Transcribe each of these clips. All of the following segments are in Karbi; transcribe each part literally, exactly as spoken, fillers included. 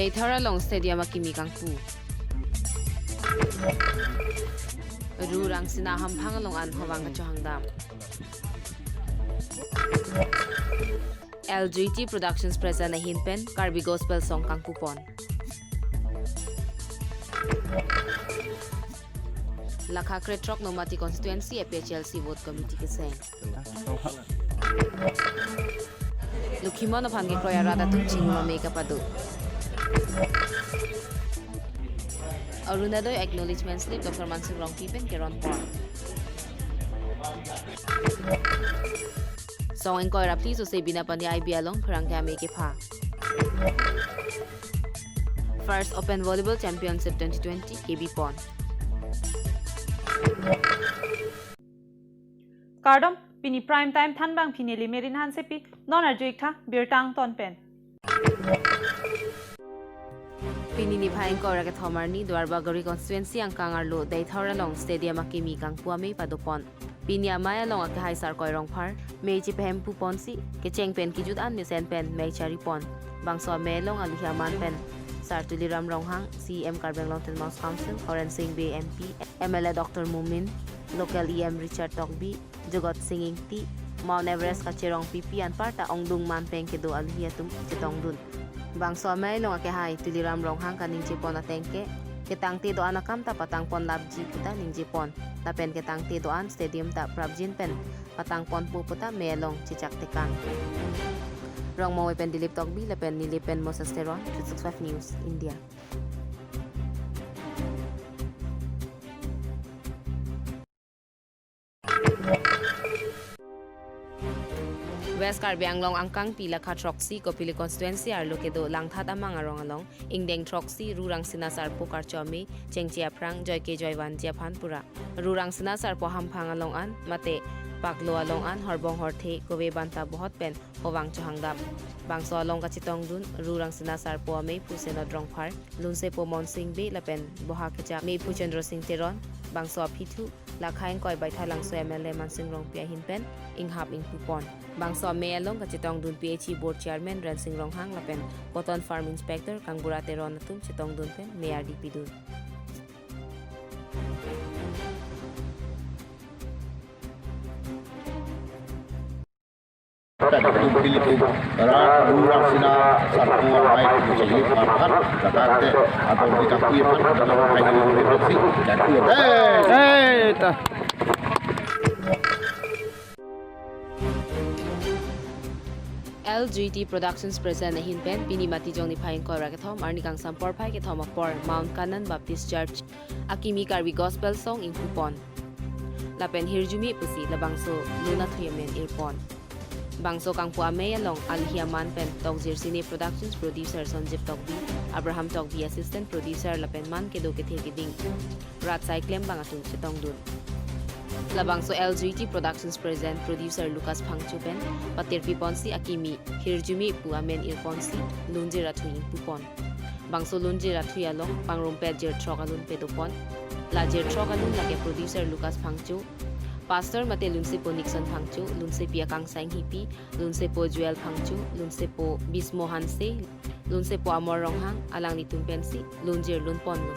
Deithor along stadium akimi kangpu. Ru Rangsina hamphang along an hovang kachohang dam. L J T Productions present ahin pen Karbi Gospel Song kangpupon. Lakha krethrok Nomati Constituency A P H L C Vote Committee keseng. Lokhimon aphan kekroi arat atum chingrum amei kapado. Orunodoi acknowledgement slip Doctor Mansing Rongpi pen keronpon. Song ingkoi ra phli sose Binapani I B along pherangke amei kepha. First Open Volleyball Championship twenty twenty kebipon. Kardom, pini prime time thanbang pini Limerin Hansepi, non arju-ik tha birta angton pen. Pini niphai ingkoi ra kethom arni Duarbagori constituency angkang arlo Deithor along stadium akimi kangpu amei padopon. Pini amei along akehai Sarkoi Rongphar, mei chepahempuponsi, kecheng pen kejut an mesen pen mei charipon. Bangso amei along alohi aman pen Sar Tuliram Ronghang, C E M Karbi Anglong Autonomous Council, Horensing Bey M P, M L A Doctor Momin, local E M Richard Tokbi, Jogot Sing Ingti, Mount Everest kacherong pipi anparta ongdung man pen kedo alohi atum chetongdun. Bangso amei along akehai Tuliram Ronghang kaningje pon ateng ke, ketangte do-an akam ta patang pon lapji puta ningje pon. Lapen ketangte do-an stadium ta prapjin pen patang ponpo puta mei along chechak tekang. Rongmongve pen Dilip Tokbi lapen Nilip pen Moses Teron, three six five News, India. West Karbi Anglong angkangpi Lakha throksi Kopili constituency arlo kedo Langthat amang arong along ingdeng throksi Ru Rangsina Sarpo karcho amei chengche aphrang joike joivanji aphan pura. Ru Rangsina Sarpo hamphang along an mate paklo along an horbong horthe kove banta bohot pen hovang chohang dam. Bangso along kachetongdun Ru Rangsina Sarpo ameiphu Senot Rongphar, lunsepo Monsing Bey lapen boha kechak meiphu Chandra Sing Teron, bangso aphithu Lakha ingkoi Baithalangso M L A Mansing Rongpi ahin pen inghap ingpupon. Bangso amei along kachetongdun P H E Board Chairman Rensing Ronghang lapen Cotton Farm Inspector Kangbura Teron atum chetongdun pen mei ardi pidun. Ra Ru Rangsina Sarpo amei chengche aphan, kata te atau di kaku aphan, kalau hai di kaku aphan. Eh, eh, ta. L G T Productions present ahin pen pini Matijong niphai ingkoi ra kethom arni kangsam porphai kethom apor Mount Canaan Baptist Church akimi Karbi Gospel Song ingpupon. Lapen Hirjume pusi labangso lun athui amen irpon. Bangso kangpu amei along alohi aman pen Tokjir Cine Productions producer Sonjib Tokbi, Abraham Tokbi assistant producer lapen man kedo kethe keding rat sai klembang atum chetongdun. Labangso L G T Productions present producer Lucas Phangcho pen patirpiponsi akimi Hirjume pu amen irponsi lunjir athui ingpupon. Bangso lunjir athui along pangrumpet jirthrok alun pedopon. La jirthrok alun lake producer Lucas Phangcho, pastor mate lunsepo Nixon Phangcho, lunsepi Akangsai Inghipi, lunsepo Joel Phangcho, lunsepo Bismo Hanse, lunsepo Amor Ronghang, alanglitum pensi lunjir lunponlo.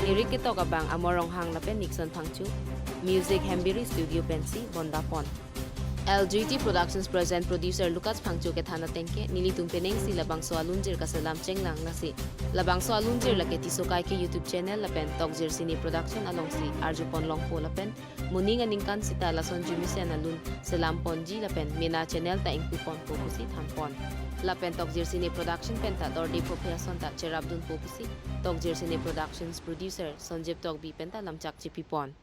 Irik ketok abang Amor Ronghang lapen Nixon Phangcho, music Hembiri Studio pensi bondapon. L G T Productions present producer Lucas Phangcho kethan ateng ke, nelitum penengsi labangso alunjir kaselam chenglang, lasi labangso alunjir lake Tisokai ke YouTube channel lapen Tokjir Cine Production alongsi arjupon longpo lapen moning aningkan sita lason arjumesen alun selam ponji lapen mena channel ta ingpuponpo pusi thanpon. Lapen Tokjir Cine Production penta dorde phophe ason ta cherapdunpo pusi Tokjir Cine Productions producer Sonjib Tokbi penta lamchak chepipon.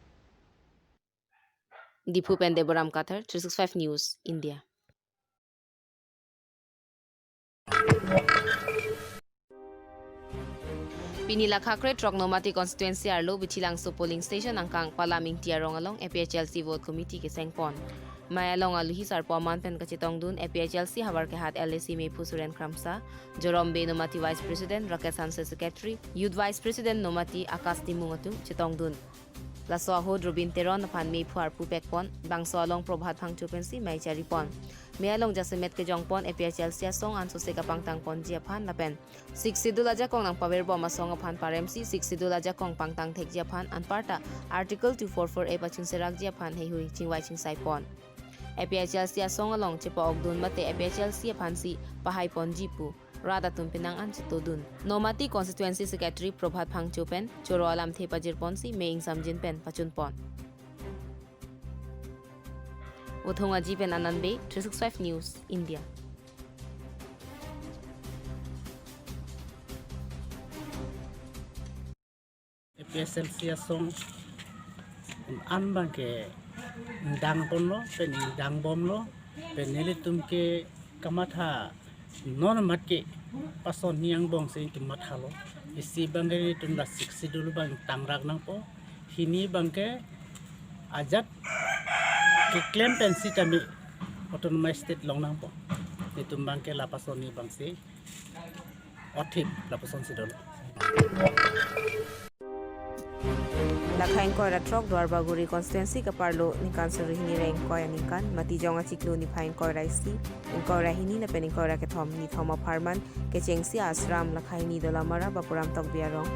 Diphu pen Deboram Kathar, three six five News, India. Pini Lakha krethrok Nomati constituency arlo Bithilangso polling station angkang Palam Ingti arong along A P H L C vote committee kesengpon. Mei along alohi Sarpo aman pen kachetongdun A P H L C havar kehat L A C meiphu Suren Kramsa, Jorom Bey Nomati vice president, Rakesh Hanse secretary, youth vice president Nomati Akash Timung atum chetongdun. Laso ahut Robin Teron aphan mei phuar pu pekpon, bangso along Probhat Phangcho pensi mei charipon. Mei along jasemet kejongpon A P H L C asong ansose kapangtangponji aphan lapen Sixth Schedule ajakong nangpavirbom asong aphan paremsi Sixth Schedule ajakong pangtang thekji aphan anparta Article two four four A pachunserakji aphan heihui chingvai chingsaipon. A P H L C asong along chepa-okdun mate A P H L C aphansi pahaiponji pu rat atum penang an chetodun. Nomati Constituency Secretary Probhat Phangcho pen choro alamthe pajirponsi mei ingsamjin pen pachunpon. Vothung Aji pen Anand Bey, three six five News, India. A P H L C asong an abangke ingdangponlo, pen ingdangbomlo, pen nelitum ke kamatha non amat ke pason ni angbong si kemathalo. Isi abangke nelitum la Sixth Schedule abang tangrak nangpo. Hini abangke ajat keklem pen sitame Autonomous State long nangpo. Nelitum abangke la pason ni abangsi othip lapusonsi dolo. Lakha ingkoi ra throk Duarbagori constituency kaparlo ningkan suri hini ra ingkoi aningkan, Matijong achiklo niphai ingkoi ra isi, ingkoi ra hini lapen ingkoi ra kethom, nithom apharman kechengsi Ashram Lakha hini Dolamara Bapuram Tokbi arong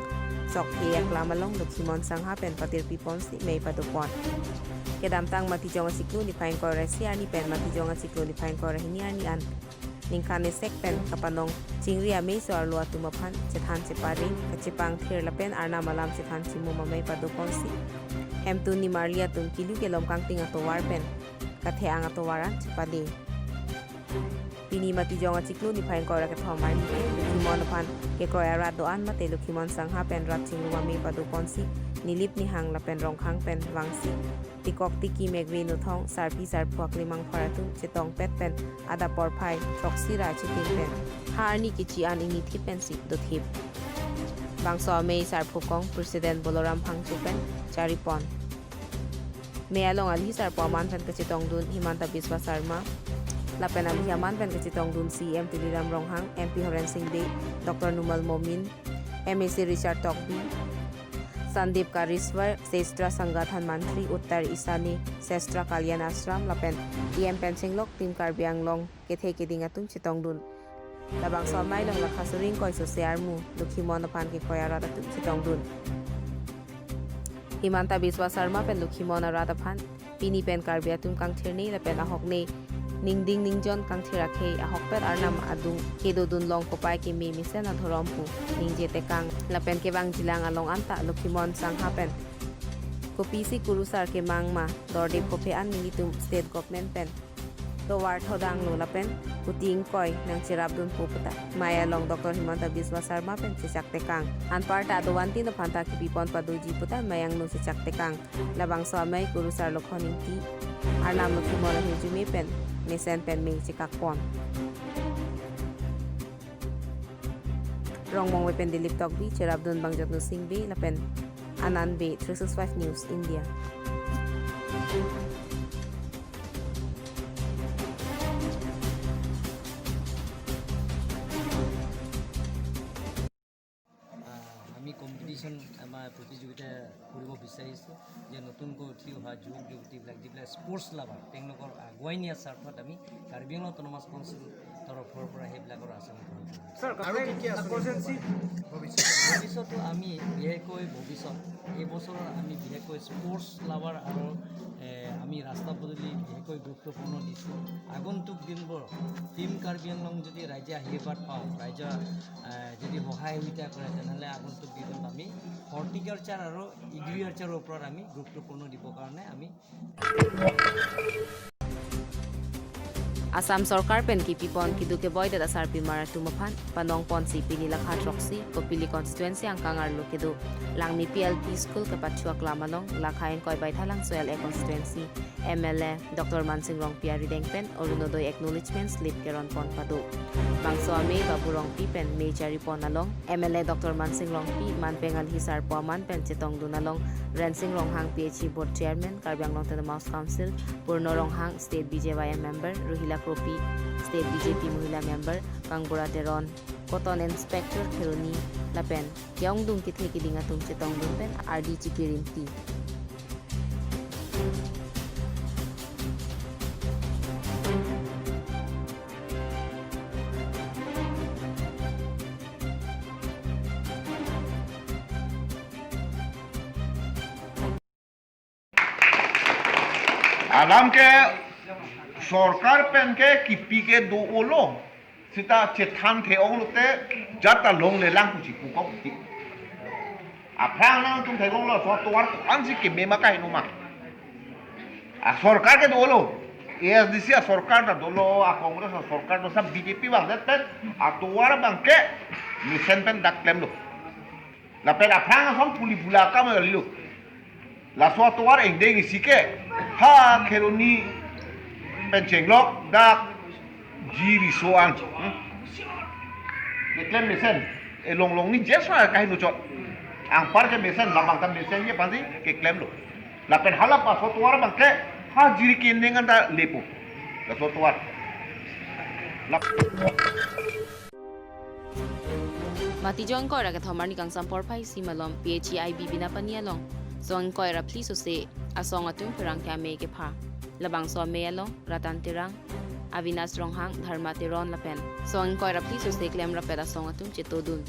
Chokphe aklam along Lokhimon Sangha pen patirpiponsi mei padopon. Kedamtang Matijong achiklo niphai ingkoi ra isi arni pen Matijong achiklo niphai ingkoi ra hini arni an ningkan esek pen kapanong chingri amei so-arlo atum aphan chethan chepare kachepangthir lapen Arnam alam chethan chimum amei padoponsi hemtun nimarli atum kilu kelom kangting atovar pen kathe-ang atovar an chepale. Pini Matijong achiklo niphai ingkoi ra kethom arni ke Lokhimon aphan kekroi arat do-an mate Lokhimon Sangha pen rat chingrum amei padoponsi Nilip Nihang lapen Rongkhang pen vangsi tikok tiki mekve nothong sarpi sarpo aklimang phar atum chetongpet pen adap porphai throksi ra chitin pen ha arni kechi an ingnithip pensi dothip. Bangso amei sarpo kong President Boloram Phangcho pen charipon. Mei along alhi sarpo aman pen kachetongdun Himanta Biswa Sarma lapen alhi aman pen kachetongdun C E M Tuliram Ronghang, M P Horen Sing Bey, Doctor Numal Momin, M A C Richard Tokbi, Sandip Kariswar, Sestra Sangathan Mantri, Uttar Isani Sestra Kalyan Ashram lapen E M pen chenglok Team Karbi Anglong kethe keding atum chetongdun. Labangso amei along lakha suri ingkoi sose armu Lokhimon aphan kekroi arat atum chetongdun. Himanta Biswa Sarma pen Lokhimon arat aphan pini pen Karbi atum kangthirne lapen ahokne ningding ningjon kangthir akhei ahokpet Arnam adung kedodun long kopai keme mesen adhorom pu ningje tekang lapen kevangjilang along anta Lokhimon Sangha pen kopisi kurusar kemang ma dordip kophe an nelitum state government pen tovar thodanglo lapen kuti ingkoi nangcherapdunpo puta mei along Doctor Himanta Biswa Sarma pen chechak tekang. Anparta dovan tin aphanta kipipon padoji puta mei angno chechak tekang. Labangso amei kurusar Lokhon Ingti Arnam Lokhimon ahirjume pen mesen pen mei chekakpon. Rongmongve pen Dilip Tokbi, cherapdun Bangjotno Sing Bey lapen Anand Bey, three six five News, India. আহ, আমি কম্পিটিশ্যন, আমাৰ প্ৰতিযোগিতা কৰিব বিচাৰিছোঁ যে নতুনকৈ উঠি অহা যুৱক যুৱতীবিলাক যিবিলাক স্পৰ্টছ লাভাৰ, তেওঁলোকৰ আগুৱাই নিয়াৰ স্বাৰ্থত আমি কাৰ্বি আংলং অট'নমাছ কাউন্সিল তৰফৰ পৰা সেইবিলাকৰ আঁচনি গ্ৰহণ কৰিছোঁ। ছাৰ, আৰু কি কি আঁচনি ভৱিষ্যতে? ভৱিষ্যতো আমি বিশেষকৈ ভৱিষ্যত, এইবছৰৰ আমি বিশেষকৈ স্পৰ্টছ লাভাৰ আৰু, এ, আমি ৰাস্তা পদূলি বিশেষকৈ গুৰুত্বপূৰ্ণ দিছোঁ। আগন্তুক দিনবোৰ টিম কাৰ্বি আংলং যদি ৰাইজে আশীৰ্বাদ পাওঁ, ৰাইজৰ, এ, যদি সহায় সুবিধা কৰে, তেনেহ'লে আগন্তুক দিনত আমি হৰ্টিকালচাৰ আৰু এগ্ৰিকালচাৰৰ ওপৰত আমি গুৰুত্বপূৰ্ণ দিবৰ কাৰণে আমি Assam Sorkar pen kipipon kedo keboidet asarpimar atum aphan panongponsi pini lakha throksi Kopili constituency angkang arlo kedo Langmepi L P School kepathu aklam along lakha ingkoi Baithalangso L A constituency M L A Doctor Mansing Rongpi arideng pen Orunodoi acknowledgement slip keronpon pado. Bangso amei Babu Rongpi pen mei charipon along M L A Doctor Mansing Rongpi, manpeng alhi sarpo aman pen chetongdun along Rensing Ronghang P H E Board Chairman, Karbi Anglong Autonomous Council, Purno Ronghang State B J Y M Member, Ruhila Kropi State B J P Mohila Member, Kangbura Teron, Cotton Inspector Kheroni lapen ke-ongdung kethe keding atum chetongdun pen ardi chipirinti. Alam ke sorkar pen ke kipi kedo-olo. Seta chethan the-ong lote jat ta longlelang pusi pukok ti. Aphrang nangtum theklonglo, laso atovar ko-ansi keme ma kaheno ma. A sorkar kedo-olo. A S D C asorkar ta dolo, a Congress asorkar do, sa B J P abang det pen atovar abang ke mesen pen dak klemlo. Lapen aphrang ason puli bula kam kalilo. Laso atovar engdeng isi ke ha Kheroni pen chenglok dak Ji Riso an. Hmm? Keklem mesen. E longlong ni jes ma kaheno chot. Anpar ke mesen, labang ta mesen ye pasi keklemlo. Lapen hala laso atovar abang ke ha Jirikindeng anta lepo. Laso atovar. Lap- Matijong ingkoi ra kethom arni kangsam porphai isi malom P H E I B Binapani along song ingkoi ra phli sose asong atum pherangke amei kepha. Labangso amei along Ratan Terang, Avinash Ronghang, Dharma Teron lapen song ingkoi ra phli sose klem rapet asong atum chetodun.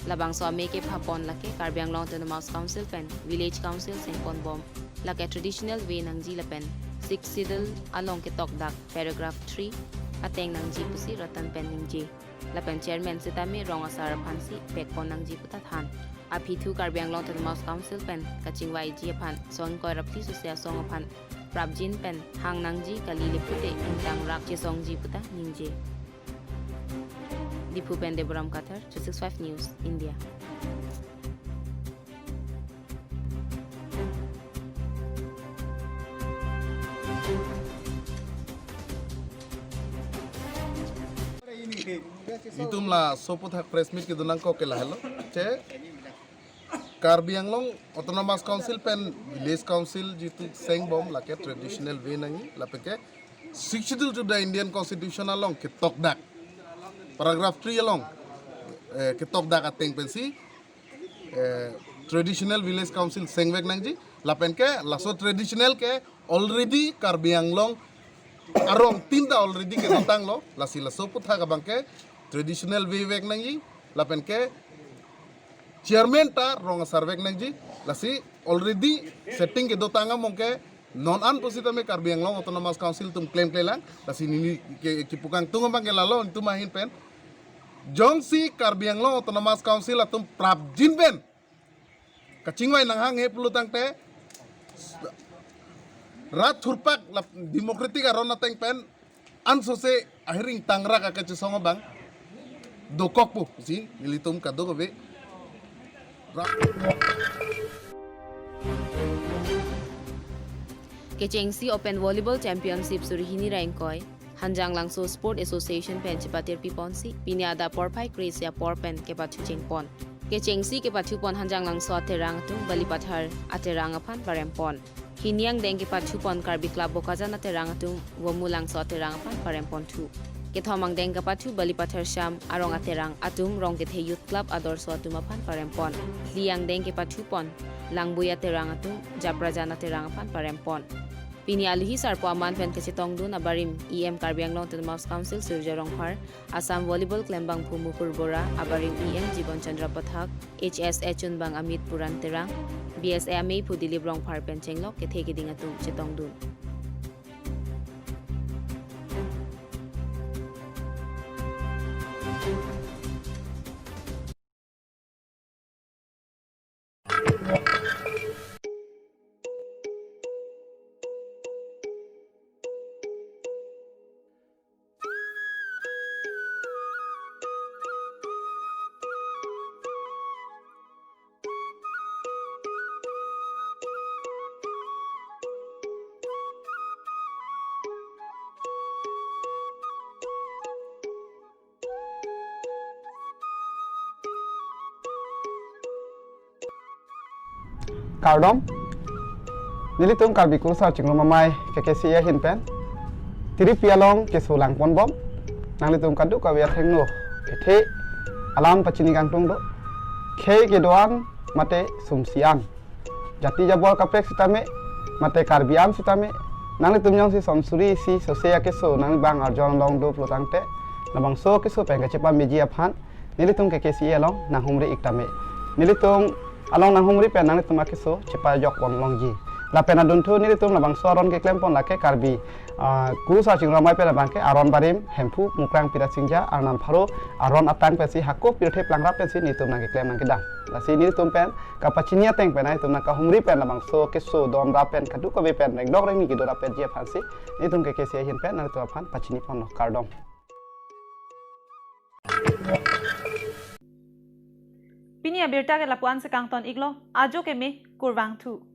Labangso amei kephapon lake Karbi Anglong Autonomous Council pen Village Council sengponbom, lake traditional way nangji lapen Sixth Schedule along ketokdak paragraph three ateng nangji pusi Ratan pen ningje. Lapen chairman sitame rong asar aphansi pekpon nangji puta than. Aphi thu Karbi Anglong Autonomous Council pen kachingvaiji aphan song ingkoi ra phli sose asong aphan prapjin pen hang nangji kali le pute ingtangrak chesongji puta ningje. Diphu pen Deboram Kathar, three six five News, India. Itum laso aputhak press meet kedo nangkok ke lahelo. Che Karbi Anglong Autonomous Council pen Village Council jitu sengbom lake traditional way nangji, lapen ke Sixth Schedule to the Indian Constitution along ketokdak, paragraph three along, eh, ketokdak ateng pensi, eh, traditional village council sengvek nangji, lapen ke laso traditional ke already Karbi Anglong arong tinta already kedotanglo, lasi laso aputhak abang ke traditional way vek nangji, lapen ke chairman ta rong asar vek nangji, lasi already setting kedotang among ke non an pusitame Karbi Anglong Autonomous Council atum klemklelang, lasi neli ke, kipukangtung abang ke lalo itum ahin pen. Jongsi Karbi Anglong Autonomous Council atum prapjin pen kachingvai nanghanghe pulo tangte rat thurpak la democratic aron ateng pen ansose ahiring tangrak akachesong abang dokok pusi nelitum kadokave. Ra- Kechengsi Open Volleyball Championship suri hini ra ingkoi Hanjanglangso Sport Association pen chepatirpi ponsi pini adap porphai kre-isi apor pen kepathu chengpon. Kechengsi kepathupon Hanjanglangso aterang atum Balipathar aterang aphan parempon. Hini angdeng kepathupon Karbi Club Bokajan aterang atum Vomulangso aterang aphan parempon thu. Kethom angdeng kepathu Balipathar Sham arong aterang atum Rongkethe Youth Club adorso atum aphan parempon. Phli angdeng kepathupon Langbui aterang atum Japrajan aterang aphan parempon. Pini aluhi sarpo aman pen kachetongdun abarim E M Karbi Anglong Autonomous Council Surjya Rongphar, Assam Volleyball Klembangphu Mukul Bora, abarim E M Jibon Chandra Pathak, H S A chunbang Amit Puran Terang, B S A ameiphu Dilip Rongphar pen chenglok kethe keding atum chetongdun. Kardom, nelitum Karbi Kurusar Chingrum Amei K K C A ahin pen tiripi along keso langponbom, nanglitum kadokave athengno kethe alam pachini kangtung do, khei kedo-an mate sumsi an. Jati jabor kaprek sitame mate Karbi Anglong sitame, nanglitum jongsi son suri isi sose akeso nangli bang arjon long do pulo tangte, labangso akeso pen kachepameji aphan nelitum K K C A along nanghumri ik tame. Nelitum along nanghumri pen nanglitum akeso chepajok pon longji. Lapen adunthu nelitum labangso aron keklem pon lake Karbi, ah, Kurusar Chingrong Amei pen labang ke aron barim Hemphu Mukrang Pirasingja Arnam Pharo aron atang pensi hako pirthe plangrap pensi nelitum nangkeklem nangkedam. Lasi nelitum pen kapachini ateng pen nelitum nangkahumri pen labangso keso don rap pen kadokave pen rengdok rengni kedo rap pen ji aphansi nelitum K K C A ahin pen nelitum aphan pachini ponlo, kardom. Pini abirta ke lapu-an si kangton iklo, ajo keme, kurvangthu.